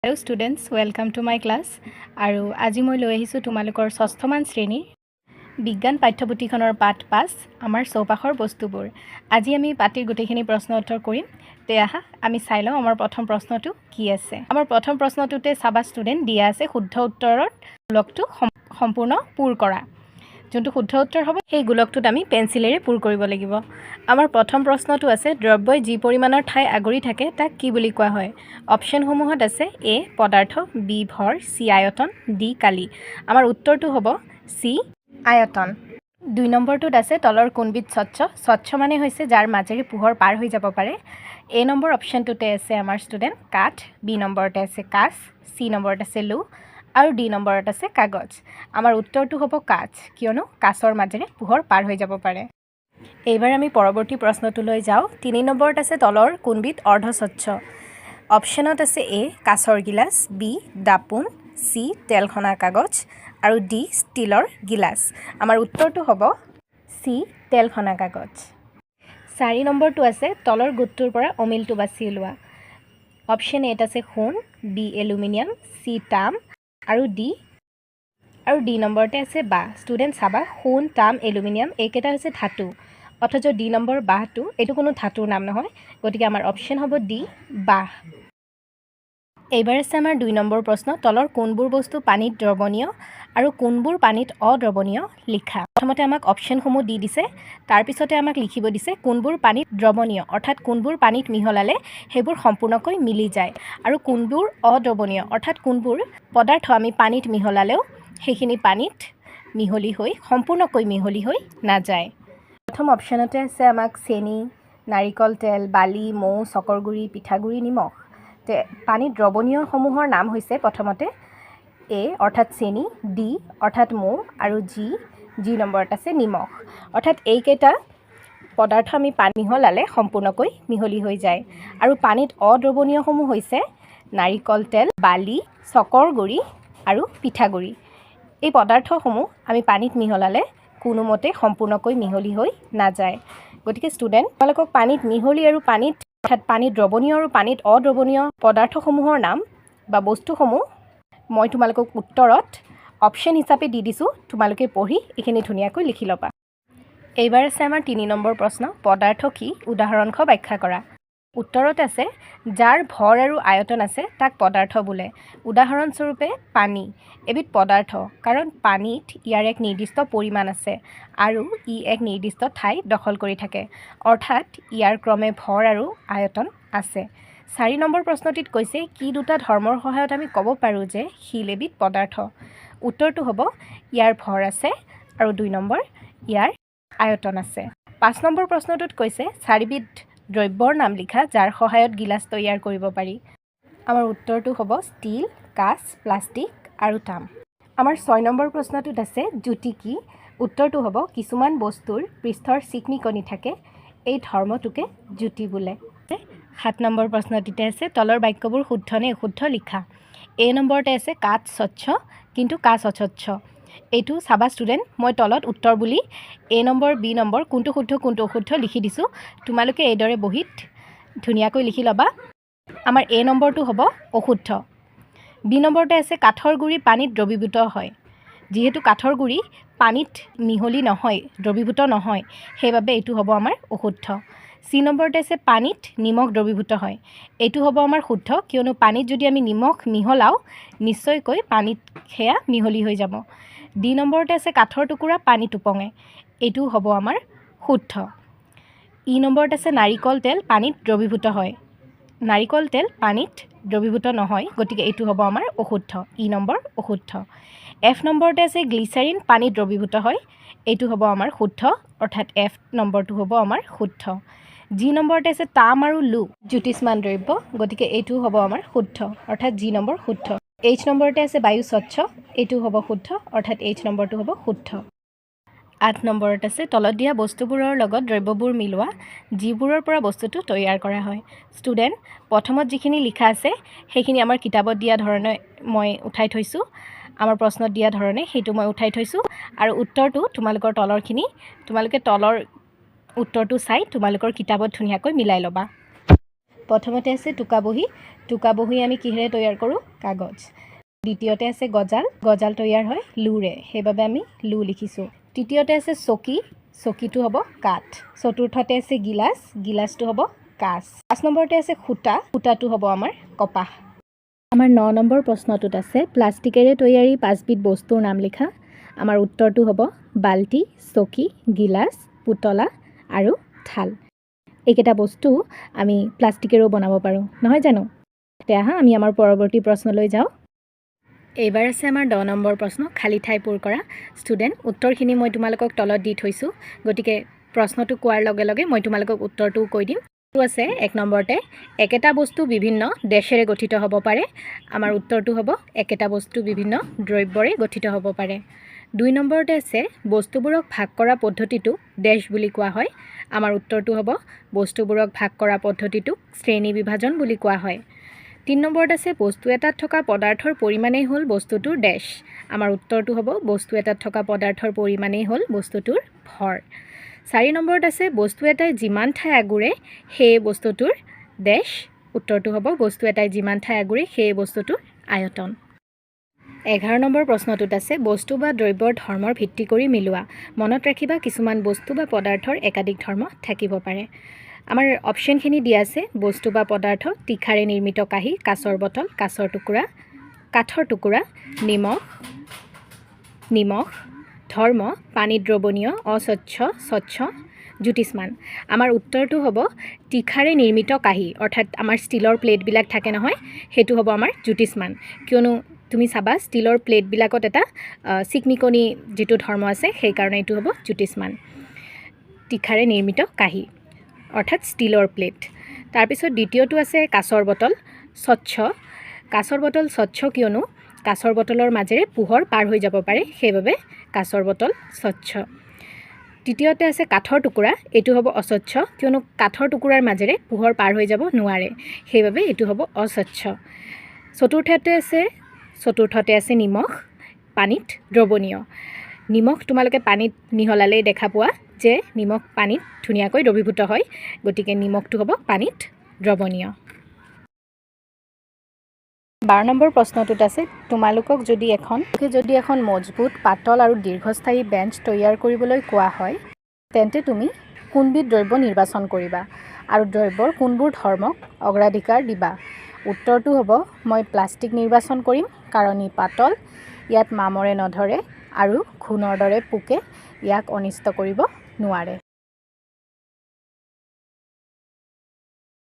Hello students, welcome to my class. আৰু আজি মই লৈ আহিছোঁ তোমালোকৰ ষষ্ঠমান শ্ৰেণীৰ বিজ্ঞান পাঠ্যপুথিখনৰ পাঠ 5, আমাৰ চৌপাশৰ বস্তুবোৰ। আজি আমি পাঠটিৰ গোটেইখিনি প্ৰশ্ন উত্তৰ কৰিম। তে আহা, আমি চাই লওঁ আমাৰ প্ৰথম প্ৰশ্নটো কি আছে। আমাৰ প্ৰথম প্ৰশ্নটোতে চাবা ষ্টুডেণ্ট, দিয়া আছে শুদ্ধ উত্তৰত গোলকটো সম্পূৰ্ণ পূৰ কৰা। যোনটো শুদ্ধ উত্তৰ হ'ব, সেই গোলকটোত আমি পেঞ্চিলেৰে পূৰ কৰিব লাগিব। আমাৰ প্ৰথম প্ৰশ্নটো আছে, দ্ৰব্যই যি পৰিমাণৰ ঠাই আগুৰি থাকে তাক কি বুলি কোৱা হয়? অপশ্যনসমূহত আছে এ পদাৰ্থ, বি ভৰ, চি আয়তন, ডি কালি। আমাৰ উত্তৰটো হ'ব চি আয়তন। 2 নম্বৰটোত আছে, তলৰ কোনবিধ স্বচ্ছ? স্বচ্ছ মানে হৈছে যাৰ মাজেৰে পোহৰ পাৰ হৈ যাব পাৰে। এ নম্বৰ অপশ্যনটোতে আছে আমাৰ ষ্টুডেণ্ট কাঠ, বি নম্বৰতে আছে কাঁচ, চি নম্বৰত আছে লো আৰু ডি নম্বৰত আছে কাগজ। আমাৰ উত্তৰটো হ'ব কাঁচ, কিয়নো কাঁচৰ মাজেৰে পোহৰ পাৰ হৈ যাব পাৰে। এইবাৰ আমি পৰৱৰ্তী প্ৰশ্নটোলৈ যাওঁ। 3 নম্বৰত আছে, তলৰ কোনবিধ অৰ্ধস্বচ্ছ? অপশ্যনত আছে এ কাঁচৰ গিলাচ, বি দাপোন, চি তেলসনা কাগজ আৰু ডি ষ্টীলৰ গিলাচ। আমাৰ উত্তৰটো হ'ব চি তেলসনা কাগজ। 4 নম্বৰটো আছে, তলৰ গোটটোৰ পৰা অমিলটো বাছি উলিওৱা। অপশ্যন এত আছে সোণ, বি এলুমিনিয়াম, চি তাম আৰু ডি নম্বৰতে আছে বাঁহ। ষ্টুডেণ্ট চাবা, সোণ, তাম, এলুমিনিয়াম এইকেইটা হৈছে ধাতু, অথচ ডি নম্বৰ বাঁহটো, এইটো কোনো ধাতুৰ নাম নহয়। গতিকে আমাৰ অপশ্যন হ'ব ডি বাঁহ। এইবাৰ আছে আমাৰ 2 নম্বৰ প্ৰশ্ন, তলৰ কোনবোৰ বস্তু পানীত দ্ৰৱণীয় আৰু কোনবোৰ পানীত অদ্ৰৱণীয় লিখা। প্ৰথমতে আমাক অপশ্যনসমূহ দি দিছে, তাৰপিছতে আমাক লিখিব দিছে কোনবোৰ পানীত দ্ৰৱণীয়, অৰ্থাৎ কোনবোৰ পানীত মিহলালে সেইবোৰ সম্পূৰ্ণকৈ মিলি যায়, আৰু কোনবোৰ অদ্ৰৱণীয়, অৰ্থাৎ কোনবোৰ পদাৰ্থ আমি পানীত মিহলালেও সেইখিনি পানীত মিহলি হৈ সম্পূৰ্ণকৈ মিহলি হৈ নাযায়। প্ৰথম অপশ্যনতে আছে আমাক চেনি, নাৰিকল তেল, বালি, মৌ, চকৰ গুড়ি, পিঠাগুড়ি, নিমখ। তে পানীত দ্ৰৱণীয়সমূহৰ নাম হৈছে প্ৰথমতে এ অৰ্থাৎ চেনি, ডি অৰ্থাৎ মৌ আৰু জি জি নম্বৰত আছে নিমখ। অৰ্থাৎ এইকেইটা পদাৰ্থ আমি পানী মিহলালে সম্পূৰ্ণকৈ মিহলি হৈ যায়। আৰু পানীত অদ্ৰৱণীয়সমূহ হৈছে নাৰিকল তেল, বালি, চকৰ গুড়ি আৰু পিঠাগুড়ি। এই পদাৰ্থসমূহ আমি পানীত মিহলালে কোনোমতে সম্পূৰ্ণকৈ মিহলি হৈ নাযায়। গতিকে ষ্টুডেণ্ট, তোমালোকক পানীত মিহলি আৰু পানীত, অৰ্থাৎ পানীত দ্ৰৱণীয় আৰু পানীত অদ্ৰৱণীয় পদাৰ্থসমূহৰ নাম বা বস্তুসমূহ মই তোমালোকক উত্তৰত অপশ্যন হিচাপে দি দিছোঁ। তোমালোকে পঢ়ি এইখিনি ধুনীয়াকৈ লিখি ল'বা। এইবাৰ আছে আমাৰ 3 নম্বৰ প্ৰশ্ন, পদাৰ্থ কি? উদাহৰণসহ ব্যাখ্যা কৰা। উত্তৰত আছে, যাৰ ভৰ আৰু আয়তন আছে তাক পদাৰ্থ বোলে। উদাহৰণস্বৰূপে পানী এবিধ পদাৰ্থ, কাৰণ পানীত ইয়াৰ এক নিৰ্দিষ্ট পৰিমাণ আছে আৰু ই এক নিৰ্দিষ্ট ঠাই দখল কৰি থাকে, অৰ্থাৎ ইয়াৰ ক্ৰমে ভৰ আৰু আয়তন আছে। 4 নম্বৰ প্ৰশ্নটিত কৈছে, কি দুটা ধৰ্মৰ সহায়ত আমি ক'ব পাৰোঁ যে শিল এবিধ পদাৰ্থ? উত্তৰটো হ'ব ইয়াৰ ভৰ আছে আৰু 2 নম্বৰ ইয়াৰ আয়তন আছে। 5 নম্বৰ প্ৰশ্নটোত কৈছে, চাৰিবিধ দ্ৰব্যৰ নাম লিখা যাৰ সহায়ত গিলাচ তৈয়াৰ কৰিব পাৰি। আমাৰ উত্তৰটো হ'ব ষ্টীল, কাঁচ, প্লাষ্টিক আৰু তাম। আমাৰ 6 নম্বৰ প্ৰশ্নটোত আছে, জ্যোতি কি? উত্তৰটো হ'ব কিছুমান বস্তুৰ পৃষ্ঠৰ চিকমিকনি থাকে, এই ধৰ্মটোকে জ্যোতি বোলে। 7 নম্বৰ প্ৰশ্নটিতে আছে, তলৰ বাক্যবোৰ শুদ্ধ নে অশুদ্ধ লিখা। এ নম্বৰতে আছে, কাঠ স্বচ্ছ কিন্তু কাঁচ অস্বচ্ছ। এইটো চাবা ষ্টুডেণ্ট, মই তলত উত্তৰ বুলি এ নম্বৰ, বি নম্বৰ কোনটো শুদ্ধ কোনটো অশুদ্ধ লিখি দিছোঁ। তোমালোকে এইদৰে বহীত ধুনীয়াকৈ লিখি ল'বা। আমাৰ এ নম্বৰটো হ'ব অশুদ্ধ। বি নম্বৰতে আছে, কাঠৰ গুড়ি পানীত দ্ৰৱীভূত হয়। যিহেতু কাঠৰ গুড়ি পানীত মিহলি নহয়, দ্ৰৱীভূত নহয়, সেইবাবে এইটো হ'ব আমাৰ অশুদ্ধ। চি নম্বৰতে আছে, পানীত নিমখ দ্ৰৱীভূত হয়। এইটো হ'ব আমাৰ শুদ্ধ, কিয়নো পানীত যদি আমি নিমখ মিহলাওঁ, নিশ্চয়কৈ পানীত সেয়া মিহলি হৈ যাব। ডি নম্বৰতে আছে, কাঠৰ টুকুৰা পানীত ওপঙে। এইটোও হ'ব আমাৰ শুদ্ধ। ই নম্বৰত আছে, নাৰিকল তেল পানীত দ্ৰৱীভূত হয়। নাৰিকল তেল পানীত দ্ৰৱীভূত নহয়, গতিকে এইটো হ'ব আমাৰ অশুদ্ধ। ই নম্বৰ অশুদ্ধ। এফ নম্বৰতে আছে, গ্লিচাৰিন পানীত দ্ৰৱীভূত হয়। এইটো হ'ব আমাৰ শুদ্ধ, অৰ্থাৎ এফ নম্বৰটো হ'ব আমাৰ শুদ্ধ। জি নম্বৰতে আছে, তাম আৰু লো জ্যোতিষ্মান দ্ৰব্য, গতিকে এইটোও হ'ব আমাৰ শুদ্ধ, অৰ্থাৎ জি নম্বৰ শুদ্ধ। এইচ নম্বৰতে আছে, বায়ু স্বচ্ছ। এইটো হ'ব শুদ্ধ, অৰ্থাৎ এইচ নম্বৰটো হ'ব শুদ্ধ। 8 নম্বৰত আছে, তলত দিয়া বস্তুবোৰৰ লগত দ্ৰব্যবোৰ মিলোৱা যিবোৰৰ পৰা বস্তুটো তৈয়াৰ কৰা হয়। ষ্টুডেণ্ট, প্ৰথমত যিখিনি লিখা আছে সেইখিনি আমাৰ কিতাপত দিয়া ধৰণে মই উঠাই থৈছোঁ। আমাৰ প্ৰশ্নত দিয়া ধৰণে সেইটো মই উঠাই থৈছোঁ আৰু উত্তৰটো তোমালোকৰ তলৰখিনি, তোমালোকে তলৰ উত্তৰটো চাই তোমালোকৰ কিতাপত ধুনীয়াকৈ মিলাই ল'বা। প্ৰথমতে আছে টোকাবহী। টোকাবহী আমি কিহেৰে তৈয়াৰ কৰোঁ? কাগজ। দ্বিতীয়তে আছে গজাল। গজাল তৈয়াৰ হয় লোৰে, সেইবাবে আমি লো লিখিছোঁ। তৃতীয়তে আছে চকী। চকীটো হ'ব কাঠ। চতুৰ্থতে আছে গিলাচ। গিলাচটো হ'ব কাঁচ। 5 নম্বৰতে আছে সূতা। সূতাটো হ'ব আমাৰ কপাহ। আমাৰ 9 নম্বৰ প্ৰশ্নটোত আছে প্লাষ্টিকেৰে তৈয়াৰী 5বিধ বস্তুৰ নাম লিখা। আমাৰ উত্তৰটো হ'ব বাল্টি, চকী, গিলাচ, পুতলা আৰু থাল। এইকেইটা বস্তু আমি প্লাষ্টিকেৰেও বনাব পাৰোঁ, নহয় জানো? এতিয়া আহা, আমি আমাৰ পৰৱৰ্তী প্ৰশ্নলৈ যাওঁ। এইবাৰ আছে আমাৰ 10 নম্বৰ প্ৰশ্ন, খালী ঠাই পূৰ কৰা। ষ্টুডেণ্ট, উত্তৰখিনি মই তোমালোকক তলত দি থৈছোঁ, গতিকে প্ৰশ্নটো কোৱাৰ লগে লগে মই তোমালোকক উত্তৰটোও কৈ দিম। আছে 1 নম্বৰতে, একেটা বস্তু বিভিন্ন ডেছেৰে গঠিত হ'ব পাৰে। আমাৰ উত্তৰটো হ'ব একেটা বস্তু বিভিন্ন দ্ৰব্যৰে গঠিত হ'ব পাৰে। 2 নম্বৰতে আছে, বস্তুবোৰক ভাগ কৰা পদ্ধতিটোক ডেছ বুলি কোৱা হয়। আমাৰ উত্তৰটো হ'ব বস্তুবোৰক ভাগ কৰা পদ্ধতিটোক শ্ৰেণী বিভাজন বুলি কোৱা হয়। 3 নম্বৰত আছে, বস্তু এটাত থকা পদাৰ্থৰ পৰিমাণেই হ'ল বস্তুটোৰ ডেছ। আমাৰ উত্তৰটো হ'ব বস্তু এটাত থকা পদাৰ্থৰ পৰিমাণেই হ'ল বস্তুটোৰ ভৰ। 4 নম্বৰত আছে, বস্তু এটাই যিমান ঠাই আগুৰে সেই বস্তুটোৰ ডেছ। উত্তৰটো হ'ব বস্তু এটাই যিমান ঠাই আগুৰে সেই বস্তুটোৰ আয়তন। 11 নম্বৰ প্ৰশ্নটোত আছে, বস্তু বা দ্ৰব্যৰ ধৰ্মৰ ভিত্তি কৰি মিলোৱা। মনত ৰাখিবা, কিছুমান বস্তু বা পদাৰ্থৰ একাধিক ধৰ্ম থাকিব পাৰে। আমাৰ অপশ্যনখিনি দিয়া আছে, বস্তু বা পদাৰ্থ: তীখাৰে নিৰ্মিত কাঁহী, কাঁচৰ বটল, কাঁচৰ টুকুৰা, কাঠৰ টুকুৰা, নিমখ। নিমখ। ধৰ্ম: পানীত দ্ৰৱণীয়, অস্বচ্ছ, স্বচ্ছ, জ্যোতিষ্মান। আমাৰ উত্তৰটো হ'ব তীখাৰে নিৰ্মিত কাঁহী, অৰ্থাৎ আমাৰ ষ্টীলৰ প্লেটবিলাক থাকে নহয়, সেইটো হ'ব আমাৰ জ্যোতিষ্মান। কিয়নো তুমি চাবা, ষ্টীলৰ প্লেটবিলাকত এটা চিকমিকনি যিটো ধৰ্ম আছে, সেইকাৰণে এইটো হ'ব জ্যোতিষ্মান, তীখাৰে নিৰ্মিত কাঁহী অৰ্থাৎ ষ্টীলৰ প্লেট। তাৰপিছত দ্বিতীয়টো আছে কাঁচৰ বটল, স্বচ্ছ। কাঁচৰ বটল স্বচ্ছ, কিয়নো কাঁচৰ বটলৰ মাজেৰে পোহৰ পাৰ হৈ যাব পাৰে, সেইবাবে কাঁচৰ বটল স্বচ্ছ। তৃতীয়তে আছে কাঠৰ টুকুৰা। এইটো হ'ব অস্বচ্ছ, কিয়নো কাঠৰ টুকুৰাৰ মাজেৰে পোহৰ পাৰ হৈ যাব নোৱাৰে, সেইবাবে এইটো হ'ব অস্বচ্ছ। চতুৰ্থতে আছে নিমখ, পানীত দ্ৰৱণীয়। নিমখ তোমালোকে পানীত মিহলালেই দেখা পোৱা যে নিমখ পানীত ধুনীয়াকৈ দ্ৰৱীভূত হয়, গতিকে নিমখটো হ'ব পানীত দ্ৰৱণীয়। 12 নম্বৰ প্ৰশ্নটোত আছে, তোমালোকক যদি এখন মজবুত, পাতল আৰু দীৰ্ঘস্থায়ী বেঞ্চ তৈয়াৰ কৰিবলৈ কোৱা হয়, তেন্তে তুমি কোনবিধ দ্ৰব্য নিৰ্বাচন কৰিবা আৰু দ্ৰব্যৰ কোনবোৰ ধৰ্মক অগ্ৰাধিকাৰ দিবা? উত্তৰটো হ'ব মই প্লাষ্টিক নিৰ্বাচন কৰিম, কাৰণ ই পাতল, ইয়াত মামৰে নধৰে আৰু ঘূণৰ দৰে পোকে ইয়াক অনিষ্ট কৰিব নোৱাৰে।